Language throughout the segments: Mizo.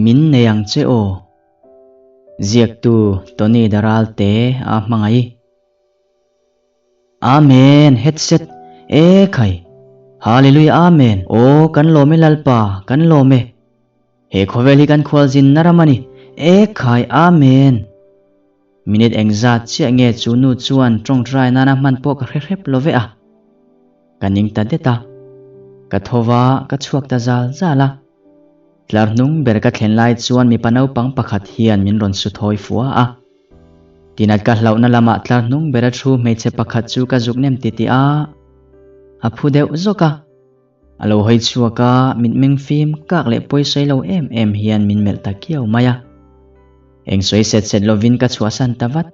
Min nei ang che aw. Ziaktu Tony Daralte a hmangaih. Amen! Headset E khai! Hallelujah Amen! Aw kan lawm e Lalpa, kan lawm e. He khawvel hi kan khualzinna ram a ni. E khai! Amen! Minute engzat chiah nge chu nu chuan tawngtai nana hman pawh ka hre hrep lo ve a. Ka ning ta det a. Ka tho va, ka chhuak ta zal zal a. Tlar hnung ber ka thlen lai chuan mipa naupang pakhat hian min rawn su thawi fua a. Tinat ka hlauhna lamah tlar hnung bera thu hmeichhe pakhat chu ka zuk nem titih a, a phu deuh zawk a. A lo hawi chhuak a, mitmeng fim kak leh pawisawi lo em em hian min melh ta kiau mai a. Eng sawi set set lovin ka chhuahsan ta vat.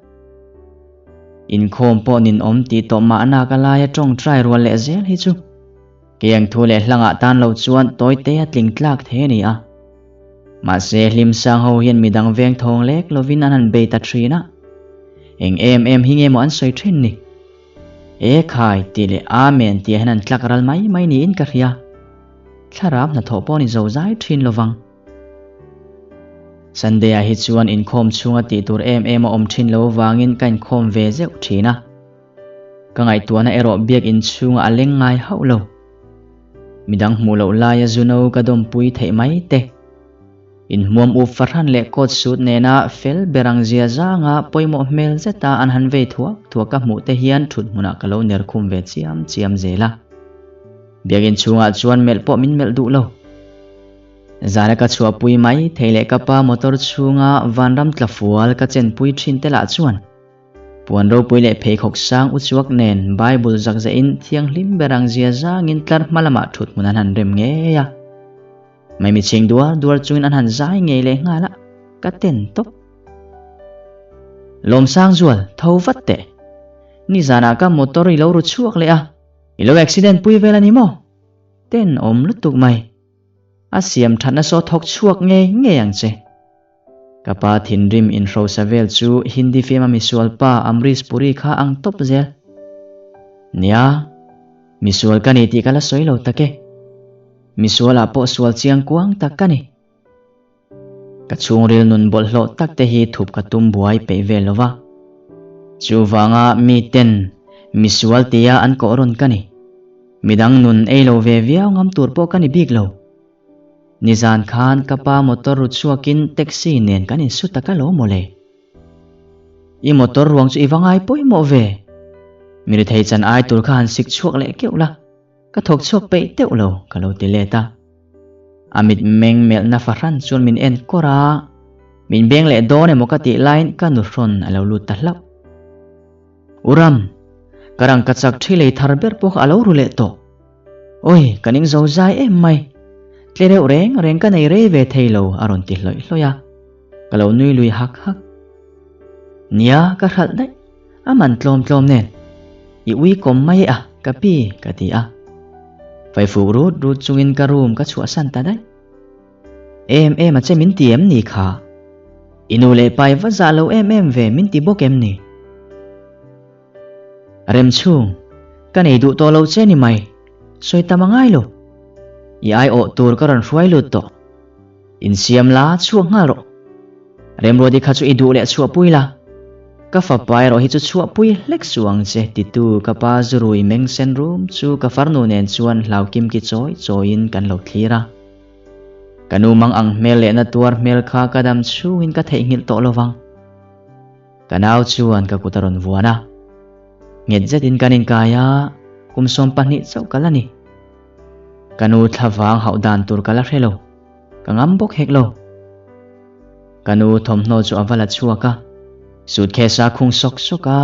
Inkhawm pawh ninawm tih tawh mahna ka laia tawngtai rual leh zel hi chu Keiang thu leh hlangah tan lo chuan tawite a tling tlak thei a ni a. Mahse, hlim sang ho hian midang veng thawng lek lovin an han bei ta thin a. Eng em em hi nge maw an sawi thin ni? E khai tih leh Amen tih ah hian an tlak ral mai mai niin ka hria. Thlarau hnathawh pawh ni zo zai thin lovang. Sunday ah hi chuan inkhawm chhunga tih tur em em a awm thin lo avangin ka inkhawm ve zeuh thin a. Ka ngaihtuahna erawh biakinn chhungah a leng ngai hauh lo. Midang hmuh loh laia zuno ka dawmpui theih mai te. Inhmuam up fahran leh coat suit nena fel ber ang zia zanga pawimawh hmel zeta an han vei thuak thuak ka hmuh te hian thut hmunah ka lo ner khum ve chiam chiam zel a. Biakinn chhungah chuan melh pawh min melh duh lo. Zana ka chhuahpui mai thei leh ka pa motor chhunga vanram tlafual ka chenpui thin te lah chuan Puan ropui leh pheikhawk sang uchuak nen Bible zak zahin thianghlim ber ang zia zangin tlar hma lamah thut hmun an han rem ngei a. Maimichhing duar duar chungin an han zai ngei leh nghal a, ka ten tawp. Lawmsang zual, tho vat teh. Nizanah ka motor i lo ru chhuak leh a, i lo accident pui vel a ni maw? Ten awm lutuk mai. A siam thatna saw thawk chhuak ngei ngei ang che. Ka pa thinrim inhrosa vel chu Hindi film a misual pa Amrish Puri kha ang tawp zel. Nia, misual ka ni tih ka la sawi lo tak e. Misual ah pawh sual chiang kuang tak ka ni. Ka chhungril nun bawlhhlawh tak te hi thup ka tum buai peih vel lo va. Chuvanga mi ten misual tia an kawh rawn ka ni. Midang nun ei lo ve viau ngam tur pawh ka ni bik lo. Nizan khan ka pa motor ru chhuakin taxi nen kan insu tak a lo mawle. I motor ruang chu i va ngai pawimawh ve. Mi rethei chan ai tur kha han sik chhuak leh keuh la, ka thawk chhuak peih deuh lo ka lo ti let a. A mit meng melhna fahran chuan min en kawr a, min beng leh dawn emaw ka tih laiin ka nuhrawn a lo lut ta hlauh. U Ram, ka rangka chak thi lei thar ber pawh kha a lo ru leh tawh. Oi, ka ning zo zai em mai. Tle reuh reng reng ka nei rei ve thei lo a rawn ti hlawih hlawih a. Ka lo nui lui hak hak. Nia, ka hralh daih. A man tlawm tlawm nen. I ui kawm mai e a, ka pi, ka ti a. Faifuk rut rut chungin ka room ka chhuahsan ta daih. Em em a che min ti em ni kha? I nu leh pa i va zah lo em em ve min ti bawk em ni? Rem chhung, ka nei duh tawh lo che ni mai, sawi tam a ngai lo. I aiawh tur ka rawn hruai lut tawh. Insiam la, chhuak nghal rawh. Remruati kha chu i duh leh chhuahpui la. Ka fapa erawh hi chu chhuahpui hlek suh ang che titu ka pa zurui meng sen rum chu ka farnu nen chuan hlau kimki chawi chawiin kan lo thlir a. Ka nu mang ang hmel leh na tuar hmel kha ka dam chhungin ka theihnghilh tawh lovang. Ka nau chuan ka kut a rawn vuan a. Nghet zetin kan inkai a, kum 12 chauh ka la ni. Ka nu thlavang hauh dan tur ka la hre lo, ka ngam bawk hek lo. Ka nu thawmhnaw chu a va la chhuak a, suitcase a khung sawk sawk a,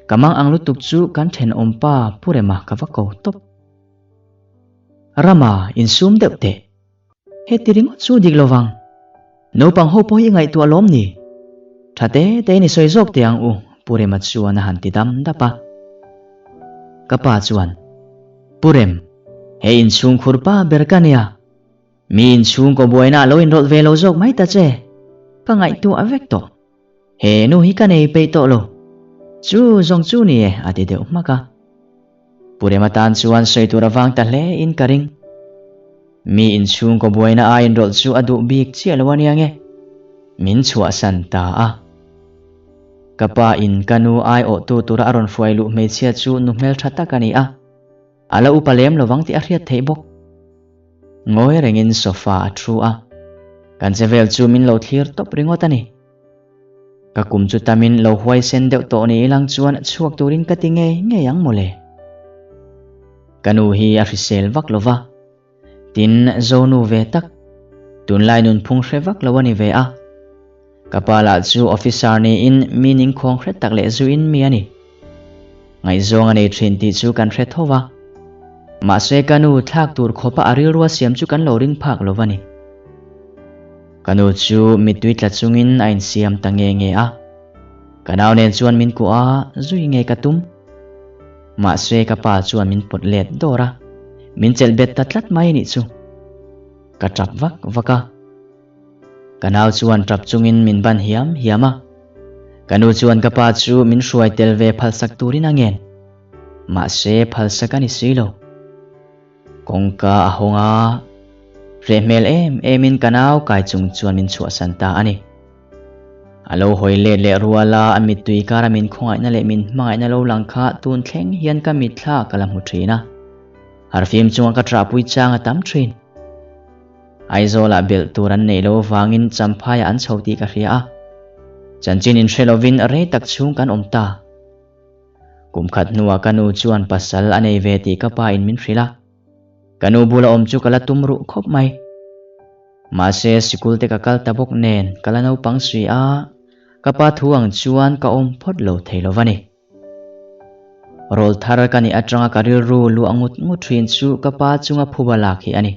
ka mang ang lutuk chu kan thenawm pa Pu Rema ka va ko tawp. Rama insum deuh teh. Heti ringawt chu dik lovang. Naupang ho pawh hi i ngaihtuah lawm ni? Tha te tein i sawi zawk teh ang u, Pu Rema chuan a han ti dam dap a. Ka pa chuan, Pu Rem, he inchhung khur pa ber ka nia. Mi inchhung kaw buaina a lo inrawlh ve lo zawk mai ta che. Ka ngaihtuah vek tawh. He nu hi ka nei peih tawh lo. Chu zawng chu ni e, a ti deuh hmak a. Pu Rema tan chuan sawi tur a vang ta hle in ka ring. Mi inchhungkaw buaina a inrawlh chu a duh bik chiah lo a nia nge? Min chhuahsan ta a. Ka pa in ka nu aiawhtu tura a rawn hruai luh hmeichhia chu nu hmeltha tak a ni a. A la upa lem lovang tih a hriat theih bawk. Ngawi rengin sofa a thu a. Kan che vel chu min lo thlir tawp ringawt a ni. Ka kum chu tamin lo huaisen deuh tawh ni ilang chuan chhuak turin ka ti ngei ngei ang mawle. Ka nu hi a hrisel vak lo va, tin Zonu ve tak, tunlai nunphung hre vak lo a ni ve a. Ka pa lah chu officer niin mi ningkhawng hre tak leh zuin mi a ni. Ngaihzawng a nei thin tih chu kan hre tho va. Mahse ka nu thlak tur khawpa a rilrua siam chu kan lo ring phak lo va ni. Ka nu chu mittui tla chungin a insiam ta nge nge a. Ka nau nen chuan min kuah a, zui nge ka tum. Mahse ka pa chuan min pawt let dawr a, min chelh bet ta tlat mai anih chu. Ka tap vak vak a. Ka nau chuan tap chungin min ban hiam hiam a. Ka nu chuan ka pa chu min hruai tel ve phalsak turin a ngen. Mahse phalsak a ni si lo. Kawngka a hawng a, hreh hmel em emin ka nau kai chung chuan min chhuahsan ta a ni. A lo hawi let leh rual a, a mittui kara min khawngaihna leh min hmangaihna lo lang kha tun thleng hian ka mitthla ka la hmu thin a. Harfim chunga ka ṭahpui chang a tam thin. Aizawlah belh tur an neih loh avangin Champhaiah an chho tih ka hria a. Chanchin inhre lovin rei tak chhung kan awm ta. Kum khat hnuah ka nu chuan pasal a nei ve tih ka pa in min hrilh a. Ka nu bula awm chu ka la tum ruh khawp mai. Mahse sikul te ka kal ta bawk nen ka la naupang si a, ka pa thu ang chuan ka awm phawt lo thei lo va ni. Rawl thar ka nih atanga ka rilru luah ngut ngut thin chu ka pa chunga phuba lak hi a ni.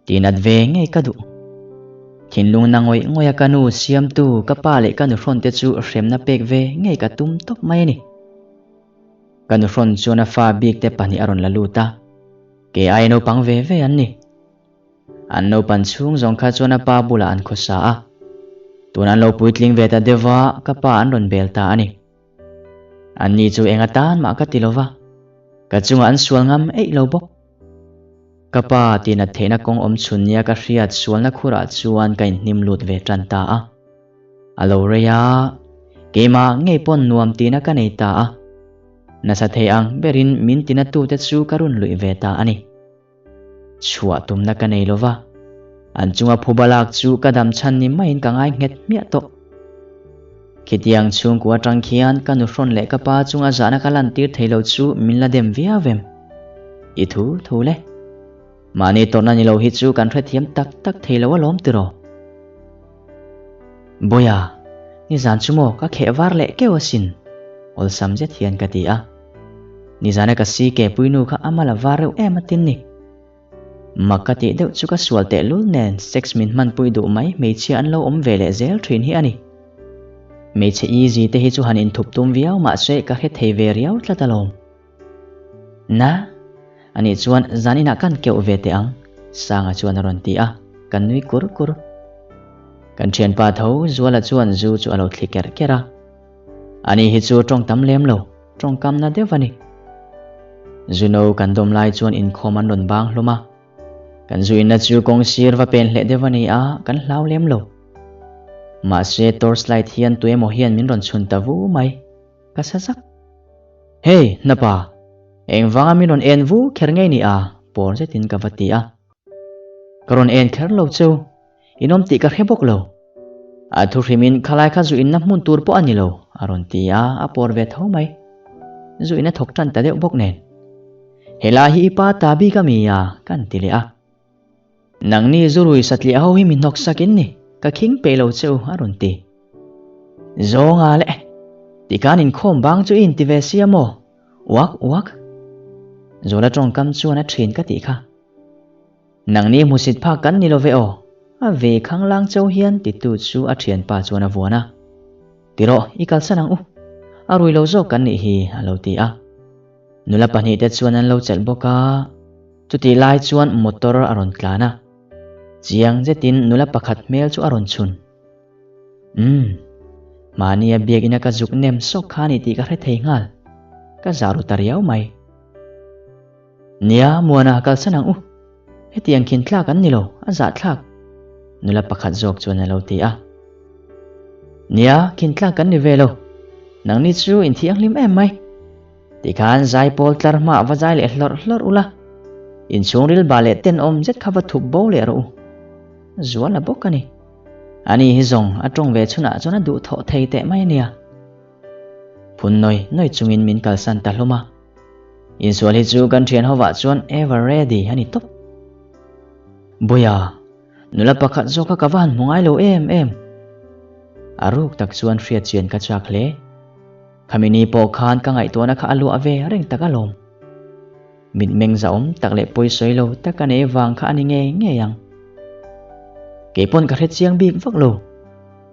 Tinat ve ngei ka duh. Thinlung na ngawih ngawih a ka nu siamtu ka pa leh ka nuhrawn te chu hremna pek ve ngei ka tum tawp mai a ni. Ka nuhrawn chuan a fa bik te pahnih a rawn la lut a, kei aia naupang ve ve an ni. An naupan chhung zawng kha chuan a pa bulah an khawsa a, tun an lo puitling ve ta deuh va ka pa an rawn bel ta a ni. Anni chu eng atan mah ka ti lo va, ka chungah an sual ngam eih lo bawk. Ka pa tinat theihna kawng awm chhun nia ka hriat sualna khurah chuan ka inhnim lut ve tan ta a. A lo rei a, keimah ngei pawn nuam tihna ka nei ta a. Nasa thei ang berin min tinatute chu ka run luih ve ta a ni. Chhuah tumna ka nei lova, an chunga phuba lak chu ka dam chhan ni maiin ka ngai nghet hmiah tawh. Khitiang chhungkua atang khian ka nuhrawn leh ka pa chunga zahna ka lantir thei lo chu min la dem viau em? I thu thu le. Mahni tawrhna ni lo hi chu kan hrethiam tak tak thei lo alawm tiraw? Bawiha, nizan chu maw ka kheh var leh keuh asin? Awlsam zet hian ka ti a. Nizana ka si ke puinu kha a mal a var reuh em atin ni. Mak ka tih deuh chu ka sual tehlul nen sex min hmanpui duh mai hmeichhia an lo awm ve leh zel thin hi a ni. Hmeichhe easy te hi chu han inthup tum viau mahse ka hre thei ve riau tlat alawm. Na, anih chuan zaninah kan keuh ve teh ang, Sanga chuan a rawn ti a, kan nui kur kur. Kan thianpa tho Zuala chuan zu chu a lo thli kerh kerh a. Ani hi chu tawng tam lem lo, tawngkamna deuh a ni. Zuno kan dawm lai chuan inkhawm an rawn bang hlawm a. Kan zu inna chu kawng sir va pen hleh deuh a ni a, kan hlau lem lo. Mahse torch light hian tuemaw hian min rawn chhun ta vu mai. Ka sa zak. Hey, hnapa! Engvanga min rawn en vu kher ngei ni a? Pawr zetin ka va ti a. Ka rawn en kher lo cheu. In awm tih ka hre bawk lo. A thu hrimin khalai kha zu inna hmun tur pawh a ni lo, a rawn ti a, a pawr ve tho mai. Zu in a thawk tan ta deuh bawk nen. Helai hi i pa ta bik a mi a, kan ti leh a. Nangni zurui satliah ho hi mi hnawk sak in ni, ka khing peih lo che u, a rawn ti. Zawnga leh, tikhan inkhawm bang chu i inti ve sia maw? Uak uak. Zuala tawngkam chuan a thin ka tih kha. Nangni hmusit phak kan ni lo ve aw, a ve khanglang chau hian titu chu a thianpa chuan a vuan a. Tirawh, i kalsan ang u. A rui lo zawk kan nih hi, a lo ti a. Nula pahnihte chuan an lo chelh bawk a, chutih lai chuan motor a rawn tlan a. Chiang zetin nula pakhat hmel chu a rawn chhun. Umm, mahnia biakina ka zuk nem sawk kha a ni tih ka hre thei nghal. Ka zah ru ta riau mai. Nia, Muana kalsan ang u. Hetiang khin tlak an ni lo, a zah thlak. Nula pakhat zawk chuan a lo ti a. Nia, khin tlak kan ni ve lo. Nangni chu in thianghlim em mai. Tikhan zaipawl tlar hmaah va zai leh hlawrh hlawrh ula, inchhungril bah leh tenawm zet kha va thup bo leh rawh u. Zual a bawk a ni. Ani hi zawng a tawng ve chhunah chuan a duhthawh thei teh mai a nia. Phun nawi nawi chungin min kalsan ta hlawm a. Insual hi chu kan thian hovah chuan ever ready a ni tawp. Buia, nula pakhat zawk kha ka va han hmu ngai lo em em. A ruk tak chuan hriat chian ka chak hle. Khami ni pawh khan ka ngaihtuahna kha a luah ve reng tak alawm. Mitmeng zahawm tak leh pawisawi lo tak a nei vang kha a ni ngei ngei ang. Kei pawn ka hre chiang bik vak lo.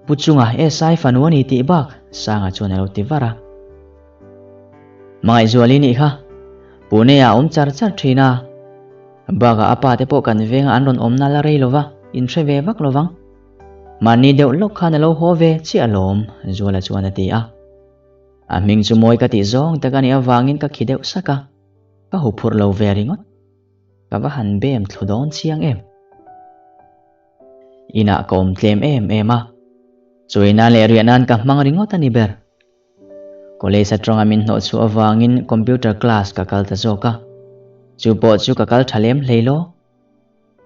Pu chunga SI fanu a ni tih bak Sanga chuan a lo ti var a. Hmangaihzuali nih kha Pune ah a awm char char thin a. Bakah a pa te pawh kan venga an rawn awmna la rei lova inhre ve vak lovang. Mahni deuh lawk khan a lo haw ve chiah alawm, Zuala chuan a ti a. A hming chu mawi ka tih zawng tak a nih avangin ka khi deuh sak a, ka huphurh lo ve ringawt. Ka va han bem thlu dawn chiang em. Inah ka awm tlem em em a, chawi nan leh riah nan ka hmang ringawt a ni ber. College atanga min hnawh chhuah avangin computer class ka kal ta zawk a, chu pawh chu ka kal tha lem hlei law.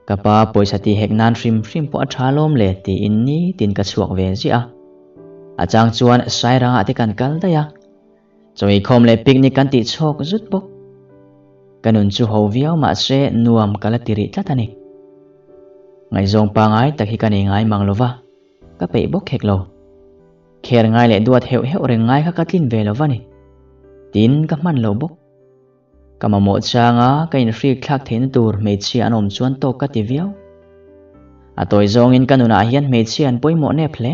Ka pa pawisa tih hek nan hrim hrim pawh a tha lawm le tiin nitin ka chhuak ve ziah a. A chang chuan Sairangah te kan kal daih a, chaweikhawm leh picnic kan tih chhawk zut bawk. Ka nun chu ho viau mahse nuam ka la ti rih tlat a ni. Ngaihzawng pangai tak hi ka nei ngai mang lova, ka peih bawk hek lo. Kher ngai leh duat heuh heuh reng ngai kha ka tlin ve lova ni. Tin, ka hman lo bawk. Ka mamawh changa ka inhrik thlak theihna tur hmeichhia an awm chuan tawk ka ti viau. A tawi zawngin ka nunah hian hmeichhia an pawimawh nep hle.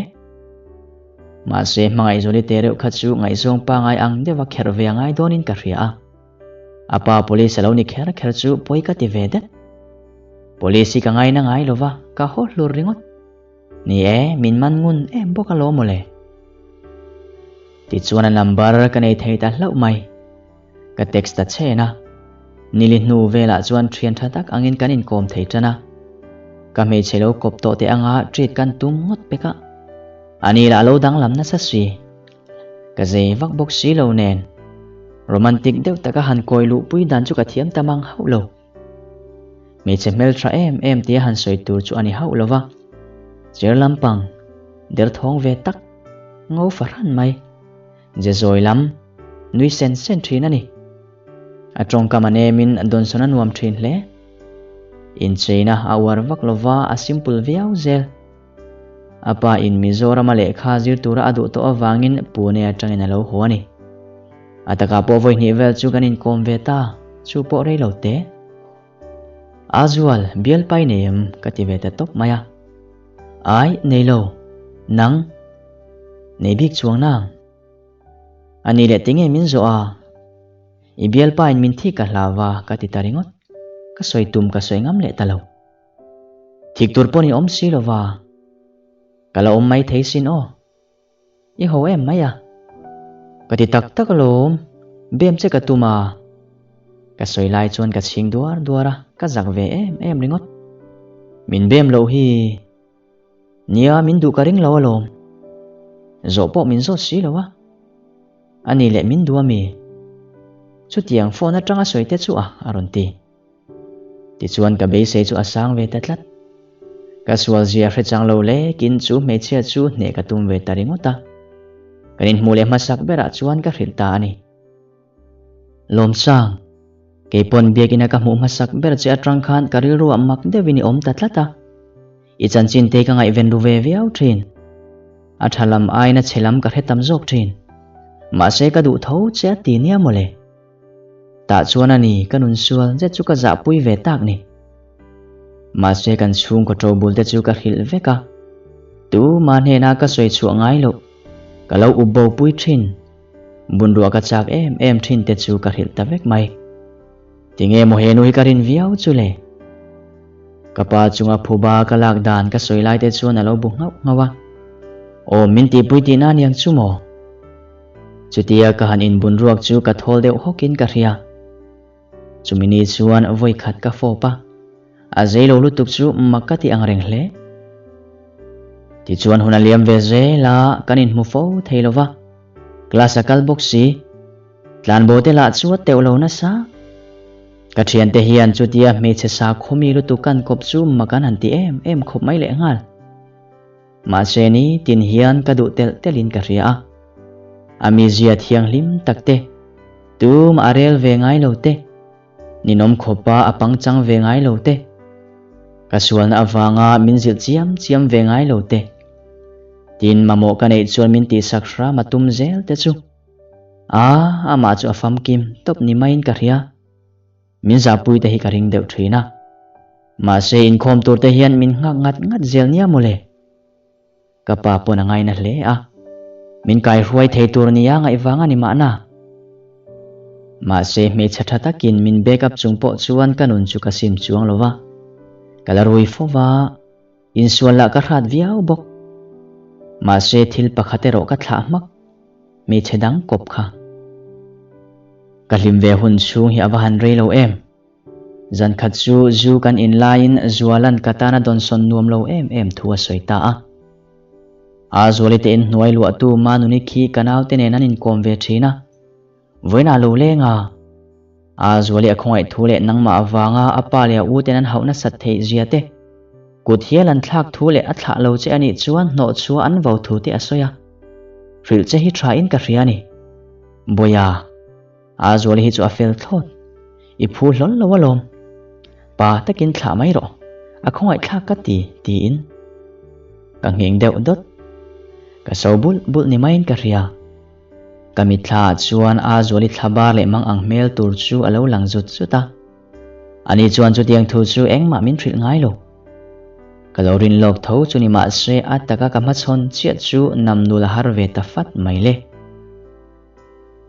Mahse hmangaihzawli te reuh kha chu ngaihzawng pangai ang deuha kherh ve a ngai dawnin ka hria a. A pa police a lo ni kher kher chu pawi ka ti ve det. Police hi ka ngaina ngai lova, ka haw hlur ringawt. Ni e, min man ngun em bawk alawm mawle. Tichuan a number ka nei thei ta hlauh mai. Ka text ta chhen a. Nili hnu velah chuan thian tha tak angin kan inkawm thei tan a. Ka hmeichhe lo kawp tawh teh anga treat kan tum ngawt pek a. Ani lah lo danglam nasa si. Ka zei vak bawk si lo nen. Romantic deuh taka han kawi luhpui dan chu ka thiam ta mang hauh lo. Hmeichhe hmel tha em em tia han sawi tur chu a ni hauh lo va, chair lampang derthawng ve tak ngo fahran mai, ze zawi lam nui sen sen thin a ni. A tawngkam a nemin dawnsawn a nuam thin hle. Incheina a uar vak lo va, a simple viau zel. A pa in Mizorama lehkha zir tura a duh tawh avangin Pune atangin a lo haw a ni. A takah pawh vawi hnih vel chu kan inkawm ve ta, chu pawh rei lo te. Azual, bial pai nei em? ka ti ve ta tawp mai a. Ai, nei lo. Nang? Nei bik chuang nang. A ni leh tinge min zawh a? I bialpa in min thik ka hlau va ka ti ta ringawt. Ka sawi tum ka sawi ngam leh ta lo. Thik tur pawh ni awm si lova, ka la awm mai thei sin aw. I ho em mai a. Ka ti tak tak alawm, bem che ka tum a. Ka sawi lai chuan ka chhing duar duar a, ka zak ve em em ringawt. Min bem loh hi nia min duh ka ring lo alawm. Zawh pawh min zawt si lo a. A ni leh min duh ami? Chutiang phone atanga sawi te chu a, a rawn ti. Tichuan ka beisei chu a sang ve ta tlat. Ka sual zia hre chang lo lekin chu hmeichhia chu hneh ka tum ve ta ringawt a. Kan inhmuh leh hmasak berah chuan ka hrilh ta a ni. Lawmsang, keipawn biakina ka hmuh hmasak ber che atang khan ka rilruah mak deuhin i awm ta tlat a. I chanchin te ka ngaihven ru ve viau thin. A tha lam aiin a chhe lam ka hre tam zawk thin. Mahse ka duh tho che a ti nia mawle. Tah chuan a ni, ka nun sual zet chu ka zahpui ve tak ni. Mahse kan chhungkaw ṭo bul te chu ka hrilh vek a, tuma hnena ka sawi chhuah ngai loh, ka lo up bo pui ṭhin, bunruah ka chak em em ṭhin te chu ka hrilh ta vek mai. Tinge maw he nu hi ka rin viau chu le? Ka pa chunga phuba ka lak dan ka sawi lai te chuan a lo bu nghauh nghauh a, Aw min tihpui tihna aniang chu maw? Chutia ka han inbun ruak chu ka thawl deuh hawkin ka hria. Chumi ni chuan vawi khat ka fawp a. A zei lo lutuk chu mak ka ti ang reng hle. Tichuan hun a liam ve zel a, kan inhmu fo thei lo va. Class a kal bawk si. Tlanbo te lah chu a teuh lo nasa. Ka thiante hian chutia hmeichhe sa khawmi lutuk kan kawp chu mak an han ti em em khawp mai lehnghal. Mahse ni tin hian ka duh telh telhin ka hria a. A mizia thianghlim tak te, tum a rel ve ngai lo te, Ninawm khawpa a pangchang ve ngai lo te, ka sualna avanga min zilh chiam chiam ve ngai lo te, tin mamawh ka neih chuan min tihsak hram a tum zel te chu a amah chu a famkim tawp ni maiin ka hria. Min zahpui te hi ka ring deuh thin a, mahse inkhawm tur te hian min nghak ngat ngat zel nia mawle. Ka pa pawn a ngaina hle a, min kaihruai thei tur nia ngaih vang a ni mahna. Mahse hmeichhe tha takin min back up chung pawh chuan ka nun chu ka sim chuang lo va, ka la rui fo va, insual lah ka hrat viau bawk. Mahse thil pakhat erawh ka thlah hmak, hmeichhe dang kawp kha. Ka hlim ve hun chhung hi a va han rei lo em. Zan khat chu zu kan in laiin Zuala'n ka tana dawnsawn nuam lo em em thu a sawi ta a. A Zuali te inhnuai luahtu Manuni khi ka naute nen an inkawm ve thin a. Vawiinah lo leng a. A Zuali a khawngaih thu leh nangmah avanga a pa leh a u ten an hauh nasat theih zia te, kut hial an thlak thu leh a thlah lo che anih chuan hnawhchhuah an vo thu te a sawi a. Hrilh che hi tha in ka hria a ni. Bawiha. A Zuali hi chu a fel thlawt. I phu hlawl lo alawm. Pa takin thlah mai rawh. A khawngaih thlak ka ti, tiin. Ka nghing deuh dawt. Ka so bulh bulh ni maiin ka hria. Ka mitthla ah chuan A Zuali thla bar leh mang ang hmel tur chu a lo lang zut zut a. Ani chuan chutiang thu chu engmah min hrilh ngai lo. Ka lo rin lawk tho chu ni mahse a taka ka hmachhawn chiah chu namnul a har ve ta fat mai le.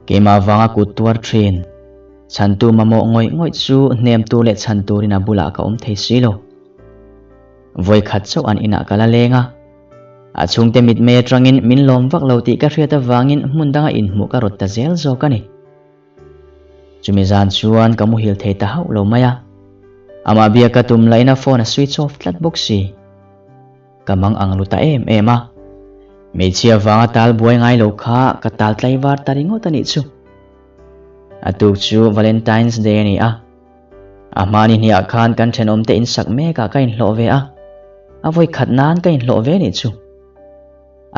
Keimah vanga kut tuar thin. Chhantu mamawh ngawih ngawih chu hnem tur leh chhan turin a bulah ka awm thei si lo. Vawi khat chauh an inah ka la leng a. A chhungte mitmei atangin min lawm vak lo tih ka hriat avangin hmun danga inhmuh ka rawt ta zel zawk a ni. Chumi zan chuan ka muhil thei ta hauh lo mai a. Amah biak ka tum lahin a phone a switch off tlat bawk si. Ka mang ang lu ta em em a. Hmeichhia vanga tal buai ngai lo kha ka tal tlaivar ta ringawt a nih chu. A tuk chu Valentine's Day a ni a. A hmani hniah khan kan thenawmte insak mekah ka inhlawh ve a. A vawi khat nan ka inhlawh ve nih chu.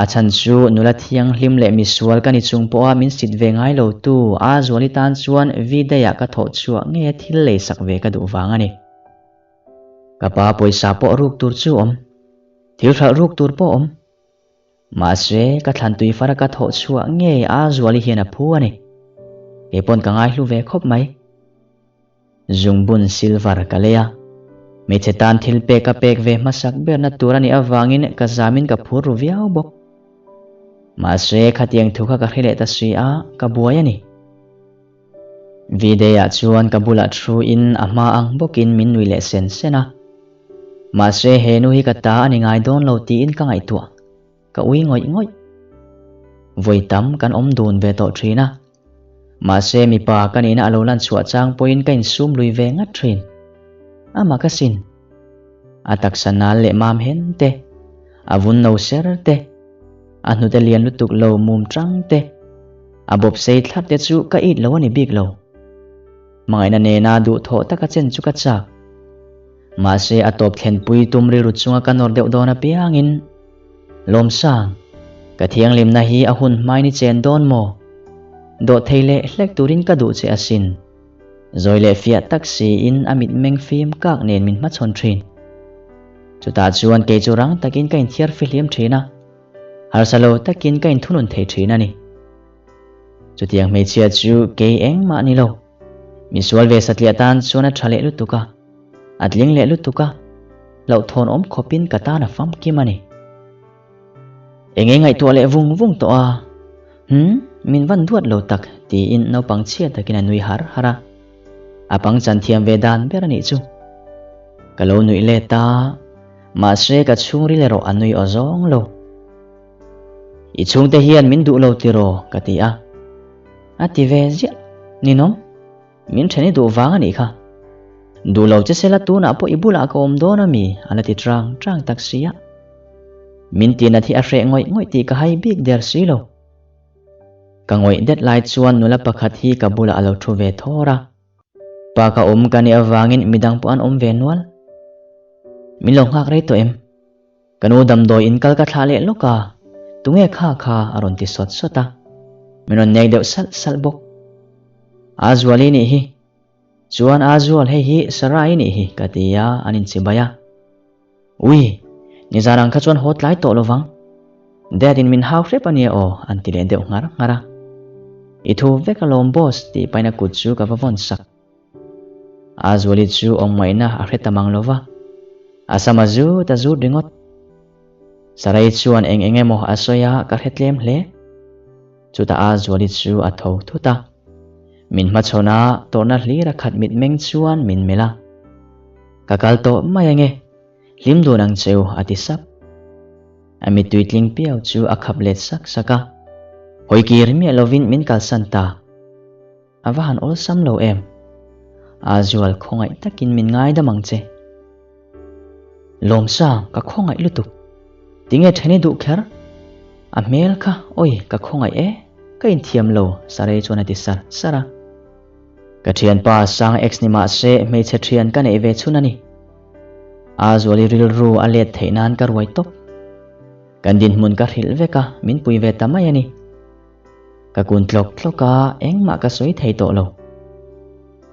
A chhan chu nula thianghlim leh misual ka ni chung pawha min sit ve ngai lo tu a Zuali tan chuan V-Day-ah ka thawh chhuah ngei a thil lei sak ve ka duh vang a ni. Ka pa pawisa pawh ruk tur chu awm. Thil hralh ruk tur pawh awm. Mahse, ka thlan tui fara ka thawh chhuah ngei a Zuali hian a phu a ni. Kei pawn ka ngaihlu ve khawp mai. Zungbun silver ka lei a. Hmeichhe tan thil pek a pek ve hmasak berna tur a nih avangin ka zamin ka phur ru viau bawk. Mahse, khatiang thu kha ka hre leh ta si a, ka buai a ni. V-Day-ah chuan ka bulah thu in a hma ang bawkin min nui leh sen sen a. Mahse he nu hi ka ta a ni ngai dawn lo tiin ka ngaihtuah. Ka ui ngawih ngawih. Vawi tam kan awm dun ve tawh thin a. Mahse mipa ka nihna a lo lan chhuah chang pawhin ka insum lui ve ngat thin. Amah ka sin. A taksa nal leh mam hen te, a vun no ser te, a hnute lian lutuk lo mum tang te, A bawp sei thlap te chu ka it lo a ni bik lo. Hmangaihna nena duhthawh taka chen chu ka chak. Mahse a tawp thlenpui tum rilru chunga ka nawr deuh dawn apiangin, Lawmsang, ka thianghlimna hi a hun hmain i chen dawn maw? Dawhthei leh hlek turin ka duh che asin. Zawi leh fiah tak siin a mitmeng fim kak nen min hmachhawn thin. Chutah chuan kei chu rang takin ka inthiar fihlim thin a. Harsa lo takin ka inthunun thei thin a ni. Chutiang hmeichhia chu kei engmah ni lo. Misual ve satliah tan chuan a tha leh lutuk a, a tling leh lutuk a, hlauhthawn awm khawpin ka tan a famkim a ni. Enge ngaihtuah leh vung vung tawh a, Hm, min van duat lo tak tiin naupang chhia takin a nui har har a. A pangchan thiam ve dan ber a nih chu. Ka lo nuih let a. Mahse ka chhungril erawh a nui aw zawng lo. I chhungte hian min duh lo tiraw? ka ti a. A ti ve ziah. Ninawm, min then i duh vang a nih kha. Duh lo che sela tunah pawh i bulah ka awm dawn a mi? A la ti chang chang tak si a. Min tinat hi a hreh ngawih ngawih tih ka hai bik der si lo. Ka ngawih det lai chuan nula pakhat hi ka bulah a lo thu ve thawr a. Pa ka awm ka nih avangin midang pawh an awm ve nual. Min lo nghak rei tawh em? Ka nu damdawi in kal ka thlah leh lawk a, tunge kha kha a rawn ti sawt sawt a. Min rawn nek deuh salh salh bawk. Aa Zuali nih hi. Chuan aa Zual hei hi Sarai nih hi ka ti a, an inchibai a. Ui, nizan ang kha chuan haw tlai tawh lovang. Dad in min hau hrep ania aw an ti leh deuh nghar nghar a. I thu vek alawm boss tih pahin a kut chu ka va vawn sak. A Zuali chu awmngaihna a hre ta mang lova, a sam a zut a zut ringawt. Sarai chuan eng eng emaw a sawi a ka hre tlem hle. Chutah a Zuali chu a tho thut a. Min hmachhawn a, tawrhna hlir a khat mitmeng chuan min melh a. Ka kal tawh mai ange, hlim dun ang cheu a ti sap. A mittui tling piau chu a khap let sak sak a. Hawi kir miah lovin min kalsan ta. A va han awlsam lo em? A zual khawngaih takin min ngaidam ang che. Lawmsa, ka khawngaih lutuk. Tinge theni duh kher? A hmel kha, oi, ka khawngaih e, ka inthiam lo, Sarei chuan a ti sar sar a. Ka thianpa Sang ex ni mah se hmeichhe thian ka neih ve chhun a ni. A zuali rilru a let theih nan ka ruai tawp. Kan dinhmun ka hrilh vek a, min pui ve ta mai a ni. Ka kun tlawk tlawk a, engmah ka sawi thei tawh lo.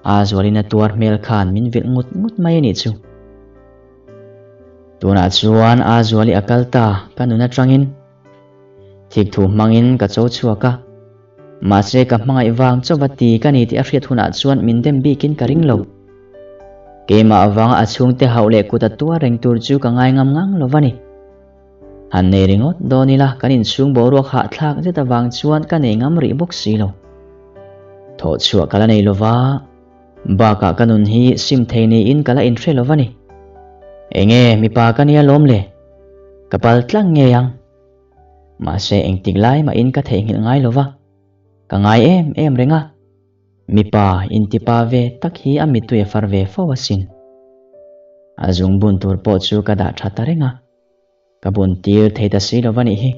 A zualin a tuar hmel khan min vilh ngut ngut mai a nih chu. Tunah chuan a zuali a kal ta ka nun atangin thikthu hmangin ka cho chhuak a. Mahse ka hmangaih vang chauva ti ka ni tih a hriat hunah chuan min dem bikin ka ring lo. Keimah avanga a chhungte hauh leh kut a tuar reng tur chu ka ngai ngam ngang lo va ni. Han nei ringawt dawn ila kan inchhung boruak hahthlak zet avang chuan ka nei ngam rih bawk si lo. Thawh chhuah ka la nei lova, bakah ka nun hi sim thei niin ka la inhre lova ni. Enge mipa ka nia lawm le? Ka pal tlang ngei ang. Mahse engtik lai mahin ka theihnghilh ngai lova, ka ngai em em reng a. Mipa intipa ve tak hi a mittui a far ve fo asin. A zungbun tur pawh chu ka dah tha ta reng a. Ka bun tir thei ta si lo va nih hi.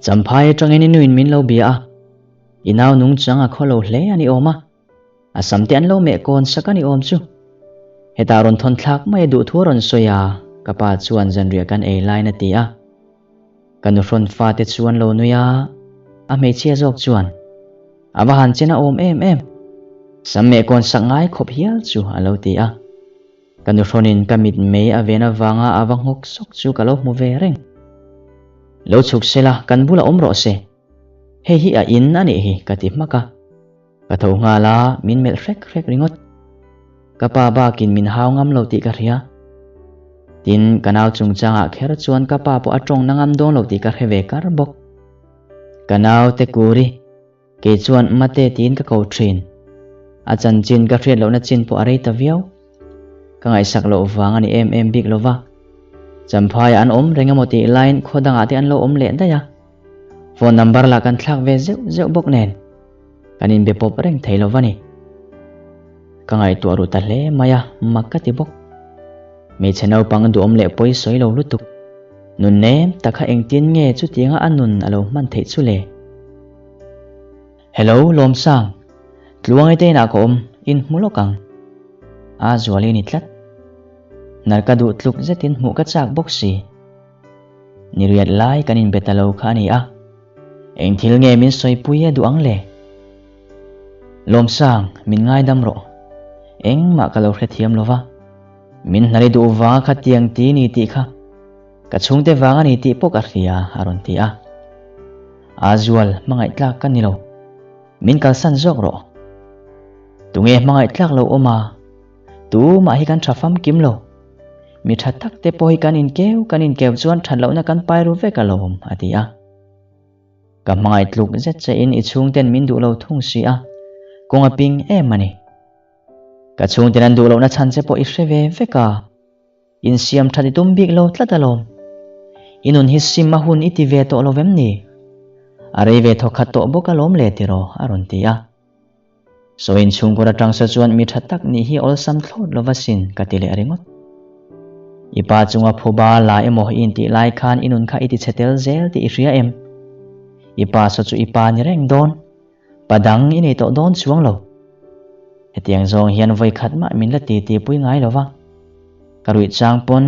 Champhai atangin i nuin min lo bia a, i nau nungchang a khaw lo hle a ni awm a, a sam te an lo meh kawn sak a ni awm chu. Hetah rawn thawn thlak mai a duh thu a rawn sawi a, ka pa chuan zanriah kan ei laiin a ti a. Ka nuhrawn fate chu an lo nui a, a hmeichhia zawk chuan, A va han chen a awm em em, sam meh kawn sak ngai khawp hial chu a lo ti a. Ka nuhrawnin ka mit mei a ven avanga a va nghawk sawk chu ka lo hmu ve reng. Lo chhuk sela kan bulah awm rawh se. Hei hi a in a nih hi ka ti hmak a. Ka tho nghal a, min melh hrek hrek ringawt. Ka pa bakin min hau ngam lo tih ka hria. Tin, ka nau chungchangah kher chuan ka pa pawh a tawng na ngam dawn lo tih ka hre ve kar bawk. Ka nau te kuri. Kei chuan Mate tiin ka ko thin. A chanchin ka hriat lohna chin pawh a rei ta viau. Ka ngaihsak loh vang a ni em em bik lova. Champhaiah an awm reng emaw tih laiin khaw dangah te an lo awm leh daih a. Phone number lah kan thlak ve zeuh zeuh bawk nen. Kan inbe pawp reng thei lova ni. Ka ngaihtuah ru ta hle mai a, mak ka ti bawk. Hmeichhe naupang duhawm leh pawi sawi lo lutuk. Nun nem tak kha engtin nge chutianga a nun a lo hman theih chu le? Hello, Lawmsang. Tluangi te inah ka awm, in hmu lawk ang. A zual i ni tlat. Hnar ka duh tluk zetin hmuh ka chak bawk si. Ni riat lai kan inbe ta lo kha a ni a. Eng thil nge min sawipui a duh ang le? Lawmsang, min ngaidam rawh. Engmah ka lo hrethiam lo va. Min hnari duh vanga khatiang ti ni tih kha. Ka chhungte vang a ni tih pawh ka hria, a rawn ti a. A zual, hmangaih tlak ka ni lo. Min kalsan zawk rawh. Tunge hmangaih tlak lo awm a? Tumah hi kan tha famkim lo. Mi tha tak te pawh hi kan inkeu kan inkeu chuan that lohna kan pai ru vek alawm, a ti a. Ka hmangaih tluk zet che in i chhungten min duh lo thung si a, kawng a ping em a ni. Ka chhungten an duh lohna chhan che pawh i hre ve vek a. Insiam that i tum bik lo tlat alawm. I nun hi sim a hun i ti ve tawh lo vem ni? A rei ve thawkhat tawh bawk alawm le tiraw a rawn ti a. Saw inchhungkawr atang sa chuan mi tha tak nih hi awlsam thlawt lova sin ka ti leh ringawt. I pa chunga phuba la emaw i intih lai khan i nun kha i ti chhe tel zel tih i hria em? I pa saw chu i pa ni reng dawn. Pa dang i nei tawh dawn chuang lo. Hetiang zawng hian vawi khat mah min la ti ti pui ngai lo va. Ka ruih chang pawn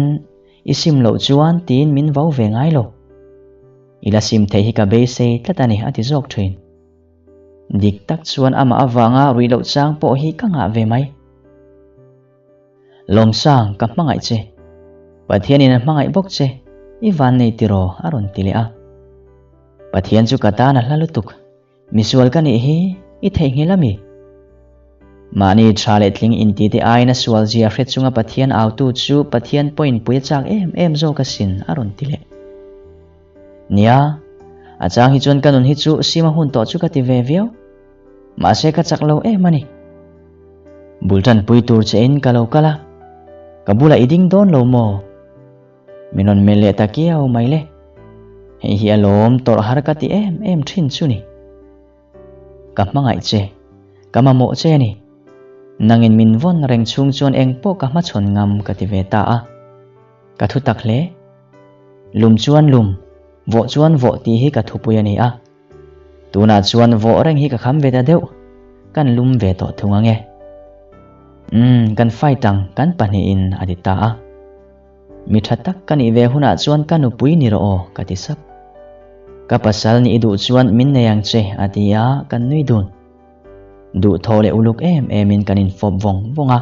i sim loh chuan tiin min vo ve ngai lo. I la sim theih hi ka beisei tlat a ni a ti zawk thin. Dik tak chuan amah avanga ruih loh chang pawh hi ka ngah ve mai. Lawmsang, ka hmangaih che. Pathianin a hmangaih bawk che, i van nei tiraw a rawn ti leh a. Pathian chu ka tan a hla lutuk, misual ka nih hi i theihnghilh a mi? Mahni tha leh tling inti te aiin a sual zia hre chunga Pathian autu chu Pathian pawhin pui a chak em em zawk asin a rawn ti leh. Nia, a chang hi chuan ka nun hi chu sima hun tawh chu ka ti ve viau. Mahse ka chak lo em a ni. Bul tanpui tur che in ka lo kal a, ka bulah i ding dawn lo maw? Min rawn melh leh ta kiau mai le. Hei hi a lawm tawrh har ka ti em em thin chu ni. Ka hmangaih che, ka mamawh che a ni. Nangin min vawn reng chhung chuan eng pawh ka hmachhawn ngam ka ti ve ta a. Ka thu tak hle. Lum chuan lum, vawh chuan vawh tih hi ka thupui a ni a. Tunah chuan vawh reng hi ka kham ve ta deuh, kan lum ve tawh thung ange. Umm, kan fight ang, kan pahnihin a ti ta a. Mi tha tak ka nih ve hunah chuan ka nupui ni rawh aw, ka ti sap. Ka pasal nih i duh chuan min nei ang che, a ti a, kan nui dun. Duhthawh leh uluk em emin kan infawp vawng vawng a.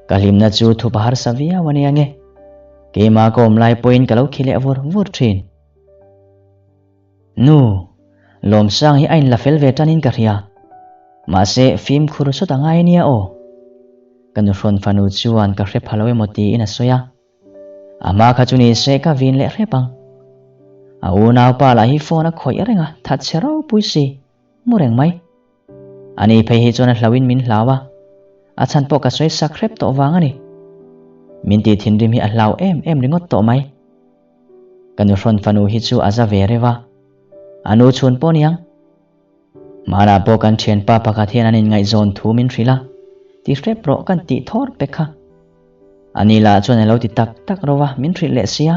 Ka hlimna chu thupa harsa viau a ni ange. Keimah ka awm lai pawhin ka lo khi leh vur vur thin. Nu, Lawmsang hi a inla fel ve tanin ka hria. Mahse, fimkhur sawt a ngai nia aw. Ka nuhrawn fanu chuan ka hre pha lo emaw tiin a sawi a. A hma kha chu ni se ka vin leh hrep ang. A unaupa lah hi phone a khawih reng a, that chhe ropui si, mu reng mai. Ani phei hi chuan a hlauhin min hlau a, a chhan pawh ka sawi sak hrep tawh vang a ni. Min tih thinrim hi a hlau em em ringawt tawh mai. Ka nuhrawn fanu hi chu a za ve reuh a, a nu chhun pawh niang. Hmanah pawh kan thianpa pakhat hian an inngaihzawn thu min hrilh a, ti hrep rawh kan tih thawr pek kha. Ani lah chuan a lo ti tak tak ro a, min hrilh leh sia.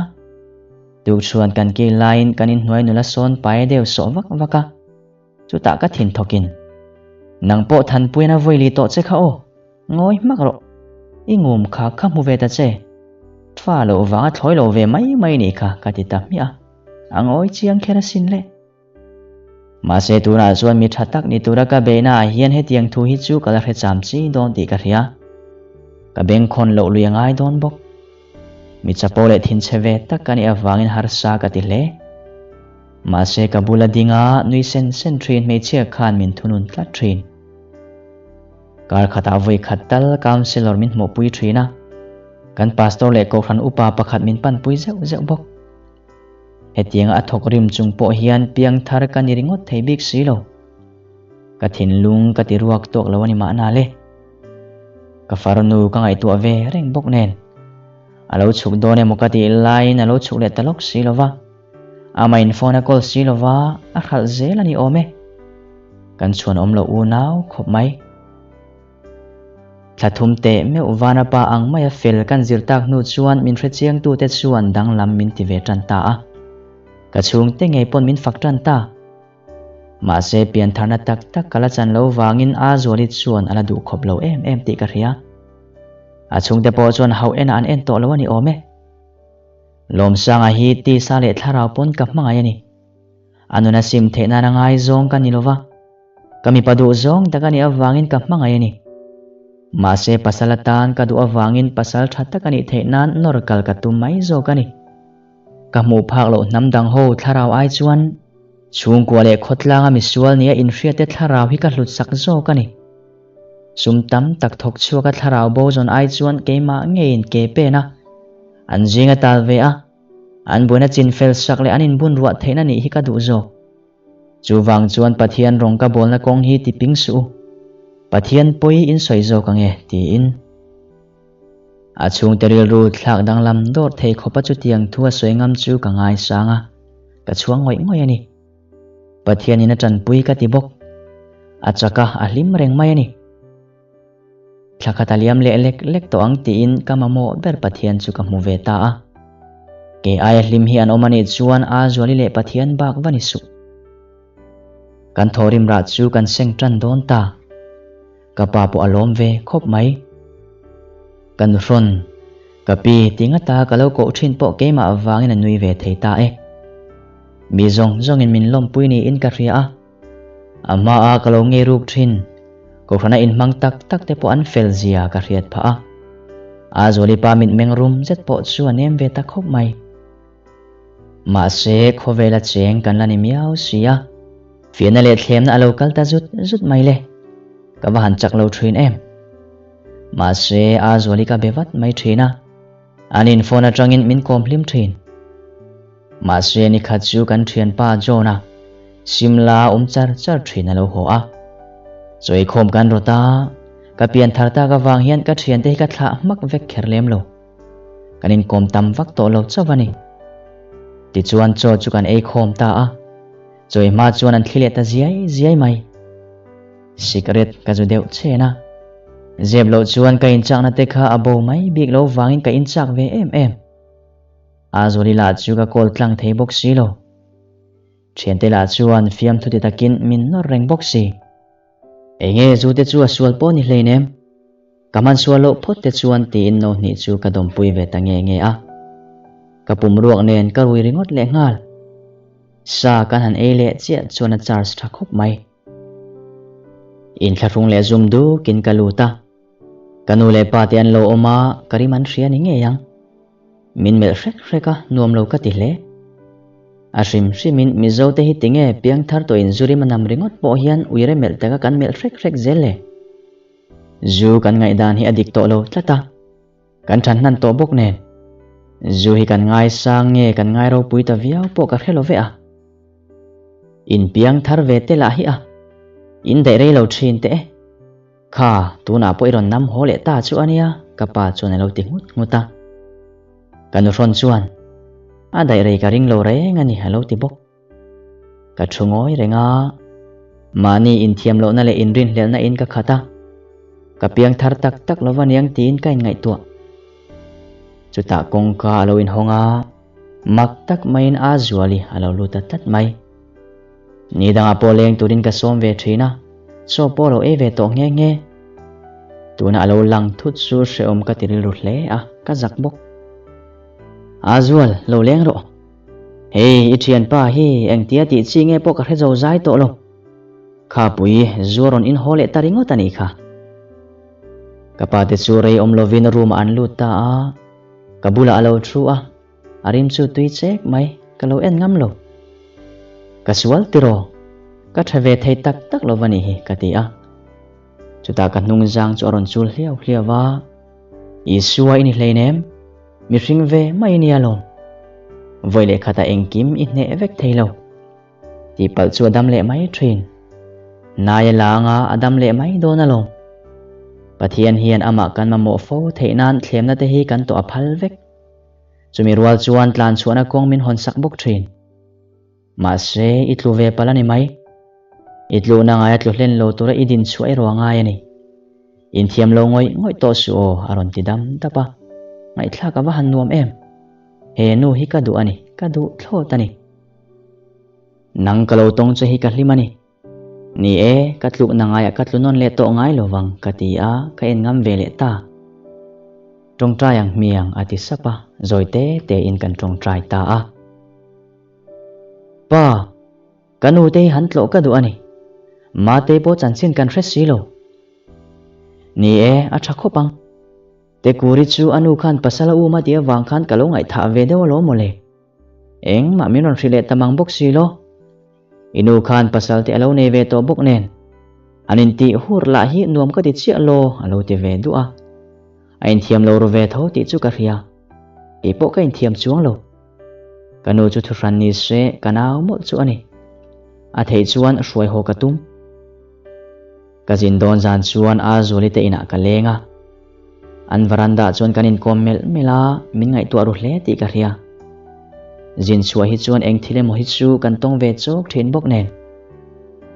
Tukchhuan kan kil laiin kan inhnuai nula sawn pai deuh sawh vak vak a, chutah ka thin thawkin, Nang pawh Thanpuian a vawi li tawh che kha aw, Ngawi hmak rawh. I ngum kha kha hmu ve ta che. Fa loh vanga thlawi lo ve mai mai nih kha ka ti ta hmiah a. A ngawi chiang kher asin le. Mahse tunah chuan mi tha tak ni tura ka beihna ah hian hetiang thu hi chu ka la hre cham chi dawn tih ka hria. Ka bengkhawn loh lui a ngai dawn bawk. Mi chapo leh thinchhe ve tak ka nih avangin harsa ka ti hle. Mahse ka bula dinga nui sen sen thin hmeichhia khan min thunun tlat thin. Kar khatah vawi khat tal councillor min hmuhpui thin a, kan pastor leh kohhran upa pakhat min panpui zeuh zeuh bawk. Hetianga a thawk rim chung pawh hian piangthar ka ni ringawt thei bik si lo. Ka thinlung ka ti ruak tawk lo a ni mahna le. Ka farnu ka ngaihtuah ve reng bawk nen. A lo chhuk dawn emaw ka tih laiin a lo chhuk leh ta lawk si lo va. Ama in phone a call si lova a hralh zel a ni awm e. Kan chhuan awm loh unau khawp mai. Thla thum teh meuh vana pa ang maia fel kan zir tak hnu chuan min hrechiangtute chuan danglam min ti ve tan ta a. Ka chhungte ngei pawn min fak tan ta. Mahse piantharna tak tak ka la chan lo vangin a Zuali chuan a la duh khawp lo em em tih ka hria. A chhungte pawh chuan hauh enah an en tawh lo a ni awm e. Lawmsanga hi tisa leh thlarau pawn ka hmangaih a ni. A nuna sim theih nana ngaizawng ka ni lova, ka mipa duh zawng tak a nih avangin ka hmangaih a ni. Mahse pasal atan ka duh avangin pasal tha tak a nih theih nan nawr kal ka tum mai zawk a ni. Ka hmuh phak loh hnam dang ho thlarau ai chuan chhungkua leh khawtlanga misual nia inhriate thlarau hi ka hlut sak zawk a ni. Sum tam tak thawk chhuak a thlarau bo zawn ai chuan keimah ngeiin ke pen a, an zing a tal ve a, an buaina chin fel sak leh an inbun ruah theihna nih hi ka duh zawk. Chuvang chuan Pathian rawng ka bawlna kawng hi ti ping suh u, Pathian pawi in sawi zawk ang e, tiin. A chhungte rilru thlak danglam dawr thei khawpa chutiang thu a sawi ngam chu ka ngaisang a, ka chhuang ngawih ngawih a ni. Pathianin a tanpui ka ti bawk. A chak a, a hlim reng mai a ni. Thla khat a liam leh lek lek tawh ang tiin ka mamawh ber Pathian chu ka hmu ve ta a. Kei aia hlim hi an awm a nih chuan a Zuali leh Pathian bak va ni suh. Kan thawhrim rah chu kan seng tan dawn ta. Ka pa pawh a lawm ve khawp mai. Ka nuhrawn, ka pi ti ngata ka lo koh thin pawh keimah avangin a nui ve thei ta e. Mi zawng zawngin min lawmpui niin ka hria a. A hmaa ka lo ngei ruk thin, Kohhrana inhmang tak tak te pawh an fel zia ka hriat phah a. A Zuali pa mitmeng rum zet pawh chu a nem ve ta khawp mai. Mahse, khawvela cheng kan la ni miau si a, fiahna leh thlemna a lo kal ta zut zut mai le. Ka va han chak lo thin em. Mahse, a Zuali ka be vat mai thin a, an in phone atangin min kawm hlim thin. Mahse nikhat chu kan thianpa John-a Simla awm char char thin a lo haw a. Chawikhawm kan rawt a, ka pian thar tak avang hian ka thiante hi ka thlah hmak vek kher lem lo. Kan inkawm tam vak tawh lo chauh a ni. Tichuan chaw chu kan ei khawm ta a, chawi hma chuan an thli leh ta ziai ziai mai. Cigarette ka zu deuh chen a, zep loh chuan ka inchakna te kha a bo mai bik lo vangin ka inchak ve em em. A Zuali lah chu ka call tlang thei bawk si lo. Thiante lah chuan fiamthu ti takin min nawr reng bawk si. Enge zu te chu a sual pawh ni hleinem. Ka hman sual loh phawt te chuan tiin no hnih chu ka dawmpui ve ta nge nge a. Ka pum ruak nen ka rui ringawt leh nghal. Sa kan han ei leh chiah chuan a charge tha khawp mai. Inthlahrung leh zum dukin ka lut a. Ka nu leh pa te an lo awm a, ka rim an hria ni ngei ang. Min melh hrek hrek a, nuam lo ka ti hle. A hrim hrimin Mizo te hi tinge piangthar tawh in zu rim a nam ringawt pawh hian uire melh taka kan melh hrek hrek zel le? Zu kan ngaihdan hi a dik tawh lo tlat a, kan than hnan tawh bawk nen. Zu hi kan ngaisang nge kan ngai ropui ta viau pawh ka hre lo ve a. In piangthar ve te lah hi a, in daih rei lo thin teh e. Kha, tunah pawh i rawn nam haw leh ta chu a nia, ka pa chuan a lo ti nghut nghut a. Ka nuhrawn chuan, A daih rei ka ring lo reng a ni, a lo ti bawk. Ka thu ngawi reng a, mahni inthiam lohna leh inrinhlelhna in ka khat a, ka piang thar tak tak lo va niang tiin ka inngaihtuah. Chutah kawngka a lo inhawng a, mak tak maiin a Zuali a lo lut ta tlat mai. Ni dangah pawh leng turin ka sawm ve thin a, chaw pawh lo ei ve tawh nghe nghe. Tuna a lo lang thut chu hrehawm ka ti rilru hle a, ka zak bawk. A Zual, lo leng rawh. Hei, i thianpa hi engtia tih chi nge pawh ka hre zo zai tawh lo. Khapui, zu a rawn inhaw leh ta ringawt a nih kha. Ka pa te chu rei awm lovin room ah an lut ta a, ka bulah a lo thu a. A rim chu tui chek mai, ka lo en ngam lo. Ka sual tiraw? Ka tha ve thei tak tak lo va nih hi, ka ti a. Chutah ka hnung zang chu a rawn chul hliau hliau va, Isua i ni hleinem, mihring ve mai i nia lawm. Vawi leh khatah engkim i hneh vek thei lo. Tihpalh chu a dam leh mai thin. Nai a la anga a dam leh mai dawn alawm. Pathian hian amah kan mamawh fo theih nan thlemna te hi kan tawh a phal vek. Chumi rual chuan tlan chhuahna kawng min hawn sak bawk thin. Mahse, i tlu ve palh a ni mai. I tluhna ngaia tlu hlen lo tura i din chhuah erawh a ngai a ni. Inthiam lo ngawih ngawih tawh suh aw, a rawn ti dam dap a. Ngaihthlak a va han nuam em! He nu hi ka duh a ni, ka duh thlawt a ni. Nang ka lo tawng che hi ka hlim a ni. Ni e, ka tlukna ngaiah ka tlu nawn leh tawh ngai lo vang, ka ti a, ka en ngam ve leh ta. Tawngtai ang hmiang a ti sap a, zawi te tein kan tawngtai ta a. Pa, ka nu te hi han tlawh ka duh a ni. Mate pawh chanchin kan hre si lo. Ni e, a tha khawp ang. Tekuri chu a nu khan pasal a um a tih avang khan ka lo ngaihthah ve deuh alawm mawle. Engmah min rawn hrilh leh ta mang bawk si lo. I nu khan pasal te a lo nei ve tawh bawk nen. An intih hur lah hi nuam ka ti chiah lo a lo ti ve duh a. A inthiam lo ru ve tho tih chu ka hria. Kei pawh ka inthiam chuang lo. Ka nu chu thuhran ni se ka nau mawlh chu a ni. A theih chuan hruai haw ka tum. Ka zin dawn zan chuan a Zuali te inah ka leng a. An veranda chuan kan inkawm melh melh a, min ngaihtuah ru hle tih ka hria. Zin chhuah hi chuan eng thil emaw hi chu kan tawng ve chawk thin bawk nen.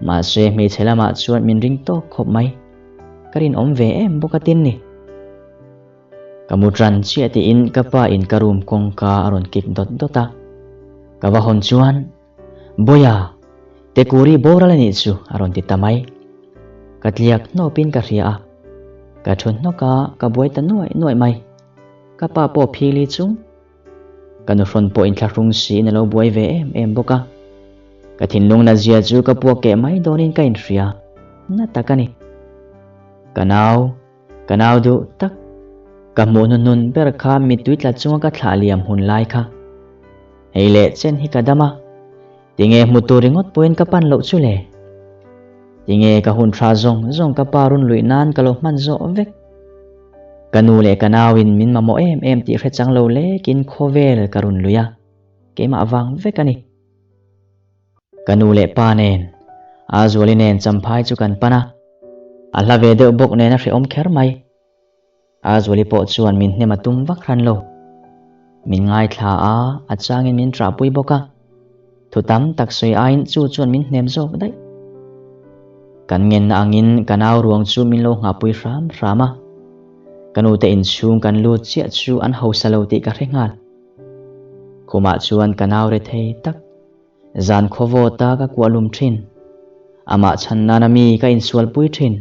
Mahse hmeichhe lamah chuan min ring tawk khawp mai. Ka rinawm ve em bawk a tin ni. Ka mu ṭan chiah tiin ka pa in ka room kawngka a rawn kik dawt dawt a. Ka va hawn chuan, Boya, Tekuri boral a nih chu a rawn ti ta mai. Ka tliak hnawpin ka hria a. Ka ṭhu hnawk a, ka buai ta nuaih nuaih mai. Ka pa pawh phili chung. Ka nuhrawn pawh inthlahrung siin a lo buai ve em em bawk a. Ka thinlung natzia chu ka puak keh mai dawnin ka inhria. Na tak a ni. Ka nau, ka nau duh tak. Ka hmuh hnuhnun ber kha mittui tla chunga ka thlah liam hun lai kha. Hei leh chen hi ka dam a. Tinge hmu tur ringawt pawhin ka pan loh chu le? Tinge ka hun tha zawng zawng ka pa run luih nan ka lo hman zawh vek? Ka nu leh ka nauin min mamawh em em tih hre chang lo lekin khawvel ka run lui a, keimah vang vek a ni. Ka nu leh pa nen, Azuali nen champhai chu kan pan a, a hla ve deuh bawk nen a hrehawm kher mai. Azuali pawh chuan min hnem a tum vak hran lo. Min ngaithla a, a changin min ṭahpui bawk a. Thu tam tak sawi aiin chu chuan min hnem zawk daih. Kan ngenna angin ka nau ruang chu min lo nghahpui hram hram a. Ka nute inchhung kan lut chiah chu an hausa lo tih ka hre nghal. Khumah chuan ka nau re thei tak, zan khawvawta ka kuah lum thin. Amah chhan nana mi ka insualpui thin.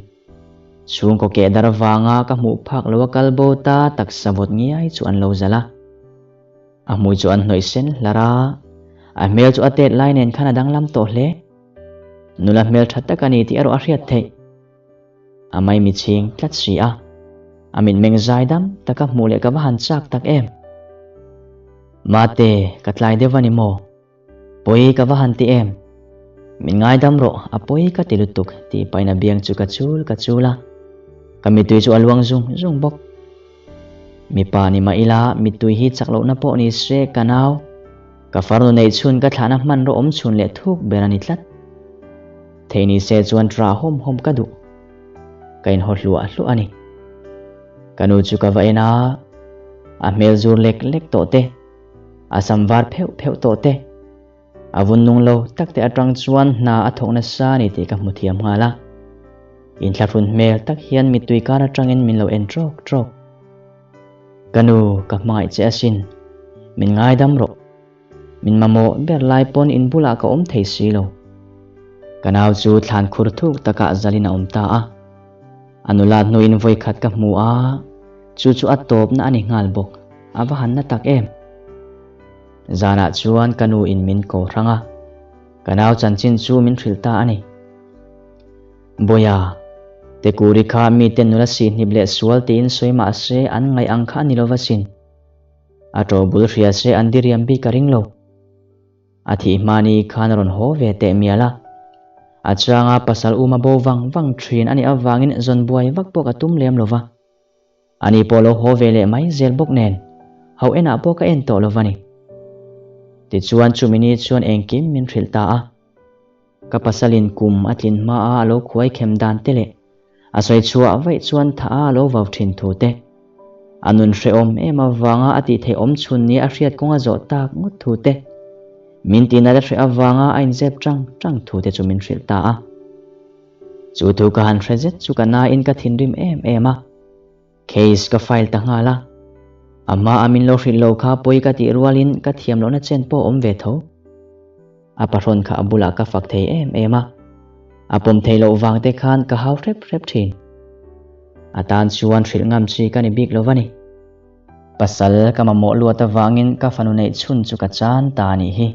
Chhungkaw keh dar vanga ka hmuh phak lo a kal bo ta taksa vawt ngiai chu an lo zalh a. A hmui chu an hnawih sen hlar a, a hmel chu a tet lai nen khan a danglam tawh hle. Nula hmel tha tak a ni tih erawh a hriat theih. A maimi chhing tlat si a, a mitmeng zai dam taka hmuh leh ka va han chak tak em. Mate, ka tlai deuh a ni maw? Pawi ka va han ti em? Min ngaidam rawh, a pawi ka ti lutuk tih pahin a biang chu ka chul ka chul a. Ka mittui chu a luang zung zung bawk. Mipa ni mah ila mittui hi chak lohna pawh ni se ka nau. Ka farnu neih chhun ka thlahna hmanraw awm chhun leh thuk ber a ni tlat. Thei ni se chuan ṭah hawm hawm ka duh. Ka inhaw hluah hluah a ni. Ka nu chu ka va en a, a hmel zur lek lek tawh te. A sam var pheuh pheuh tawh te. A vun nung lo tak te atang chuan hna a thawk nasa a ni tih ka hmu thiam nghal a. Inthlahrun hmel tak hian mittui kar atangin min lo en trawk trawk. Ka nu, ka hmangaih che asin. Min ngaidam rawh. Min mamawh ber lai pawn in bulah ka awm thei si lo. Ka nau chu thlan khur thuk takah zalin a awm ta a. A nula hnuin vawikhat ka hmu a, chu chu a tawpna a ni nghal bawk, a va han na tak em. Zanah chuan ka nu in min ko hrang a, ka nau chanchin chu min hrilh ta a ni. Bawiha, Tekuri kha mite nula sihhnip leh sual tiin sawi mah se an ngaih ang kha a ni lova sin. A ṭo bul hria se an diriam bik ka ring lo. A thih hmani khan a rawn haw ve teh mial a. A changa pasal uma bo vang vang thin a nih avangin zawn buai vak pawh ka tum lem lo va. Ani pawh lo haw ve leh mai zel bawk nen, ho enah pawh ka en tawh lo va ni. Tichuan chumi ni chuan engkim min hrilh ta a. Ka pasalin kum a tlin hmaa a lo khuai khem dan te leh a sawi chhuah vaih chuan tha a lo vau thin thu te. A nun hrehawm em avanga a tih theih awm chhun nia a hriat kawng a zawh tak ngawt thu te. Min tihna la hreh avanga a inzep tang tang thu te chu min hrilh ta a. Chu thu ka han hre zet chu ka nain ka thinrim em em a. Case ka file ta nghal a. A hmaa min lo hrilh lo kha pawi ka tih rualin ka thiam lohna chen pawh a awm ve tho. A pahrawn kha a bulah ka fak thei em em a. A pawm thei loh vang te khan ka hau hrep hrep thin. A tan chuan hrilh ngam chi ka ni bik lo va ni. Pasal ka mamawh luat avangin ka fanu neih chhun chu ka chan ta a nih hi.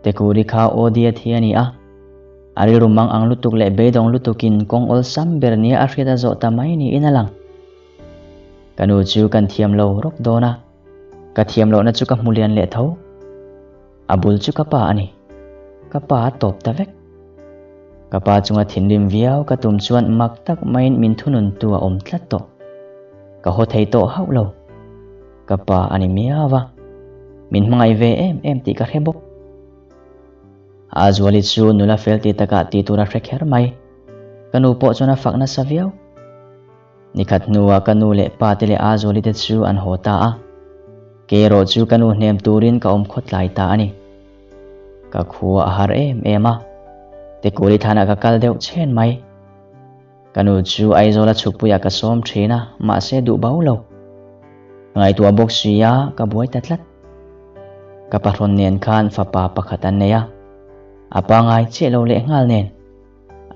Tekuri kha Odi a thi a ni a. A rilru mang ang lutuk leh beidawng lutukin kawng awlsam ber nia a hriat a zawh ta mai niin a lang. Ka nu chu kan thiam lo rawk dawn a, ka thiam lohna chu ka hmu lian leh tho. A bul chu ka pa a ni. Ka pa a tawp ta vek. Ka pa chunga thinrim viau ka tum chuan mak tak maiin min thununtu a awm tlat tawh. Ka haw thei tawh hauh lo. Ka pa a ni miau a, min hmangaih ve em em tih ka hre bawk. Azuali chu nula fel ti takah tih tur a hre kher mai. Ka nu pawh chuan a fak nasa viau. Nikhat hnuah ka nu leh pa te leh Azuali te chu an haw ta a. Kei erawh chu ka nu hnem turin ka awm khawtlai ta a ni. Ka khua a har em em a. Tekuli thlanah ka kal deuh chhen mai. Ka nu chu Aizawla chhukpuiah ka sawm thin a, mahse duh bo lo. Ka ngaihtuah bawk si a, ka buai ta tlat. Ka pahrawn nen khan fapa pakhat an nei a, a pangai chiah lo leh nghal nen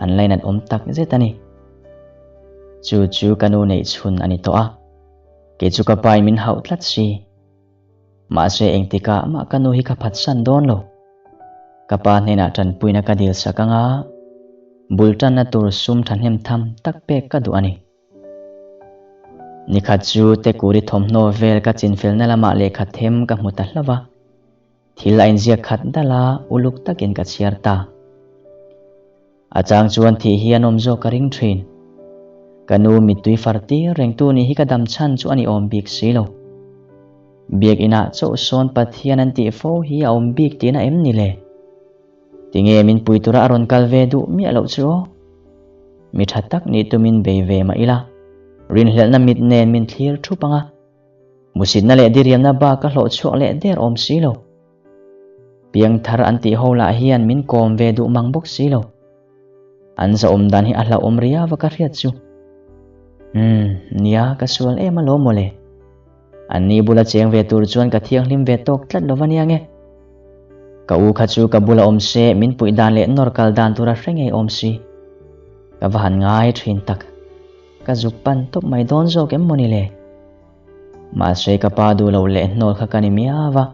an lainat awm tak zet a ni. Chu chu ka nu neih chhun a ni tawh a, kei chu ka pain min hauh tlat si. Mahse engtikah mah ka nu hi ka phatsan dawn lo. Ka pa hnenah tanpuina ka dil sak anga bul tanna tur sum thahnem tham tak pek ka duh a ni. Nikhat chu Tekuri thawmhnaw vel ka chinfelna lamah lehkha them ka hmu ta hlauh a, thil a inziak khat dal a, uluk takin ka chhiar ta. A chang chuan thih hi an awm zawk ka ring thin. Ka nu mittui far tir rengtu nih hi ka dam chhan chu a ni awm bik si lo. Biak inah chauh sawn Pathian an tih fo hi a awm bik tihna em ni le? Tinge min pui tura a rawn kal ve duh miah loh chu aw? Mi tha tak nih tumin bei ve mah ila, rinhlelhna mit nen min thlir thup ang a. Musitna leh diriamna bak ka hlawh chhuak leh der awm si lo. Piangthar an tih ho lah hian min kawm ve duh mang bawk si lo. An zahawm dan hi a hlauhawm riau a ka hriat chu. Umm, nia ka sual em alawm mawle. An ni bula cheng ve tur chuan ka thianghlim ve tawk tlat lo va nia nge. Ka u kha chu ka bula awm se min puih dan leh nawr kal dan tura hre ngei awm si. Ka va han ngai thin tak. Ka zuk pan tawp mai dawn zawk em mawni le? Mahse ka pa duh loh leh hnawl kha ka ni miau a,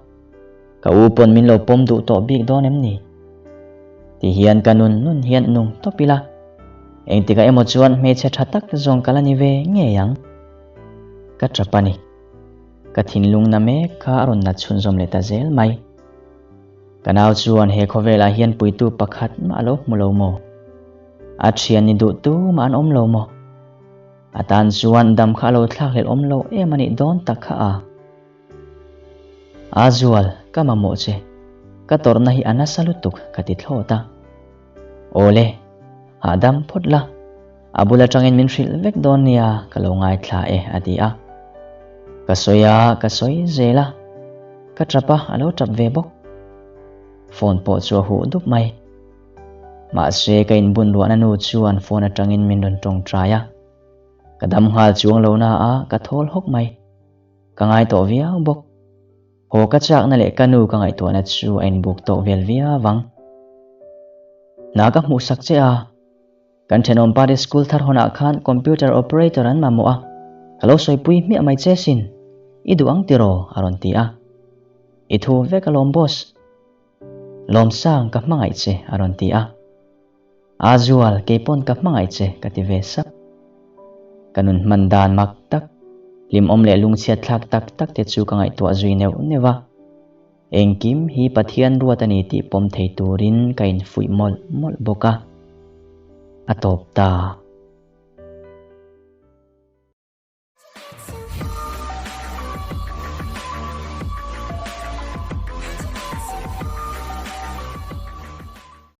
ka u pawn min lo pawm duh tawh bik dawn em ni? Ti hian ka nun nun hian nung tawp ila, engtikah emaw chuan hmeichhe tha tak zawng ka la ni ve ngei ang. Ka tap a ni. Ka thinlung na mek kha a rawn nat chhunzawm leh ta zel mai. Ka nau chuan he khawvelah hian puitu pakhat mah a lo hmu lo maw? A thian ni duh tu mah an awm lo maw? A tan chuan dam kha a lo thlakhlelh awm lo em a nih dawn tak kha a. A zual, ka mamawh che. Ka tawrhna hi a nasa lutuk ka ti thlawt a. Awle, hahdam phawt la. A bul atangin min hrilh vek dawn nia ka lo ngaithla e a ti a. Ka sawi a, ka sawi zel a. Ka tap a, a lo tap ve bawk. Phone pawh chu a huh dup mai. Mahse ka inbun ruahna nu chuan phone atangin min rawn tawngtai a. Ka dam nghal chuang lo na a, ka thawl hawk mai. Ka ngai tawh viau bawk. Haw ka chakna leh ka nu ka ngaihtuahna chu a inbuk tawh vel viau ang. Hna ka hmuh sak che a, kan thenawm pate school thar hawnah khan computer operator an mamawh a, ka lo sawipui hmiah mai che sin, i duh ang tiraw? a rawn ti a. I thu vek alawm boss. Lawmsang ka hmangaih che a rawn ti a. A zual keipawn ka hmangaih che ka ti ve sap. Ka nun hman dan mak tak, hlimawm leh lungchhiat thlak tak tak te chu ka ngaihtuah zui neuh neuh a. Engkim hi Pathian ruat a ni tih pawm thei turin ka infuih mawlh mawlh bawk a. A tawp ta.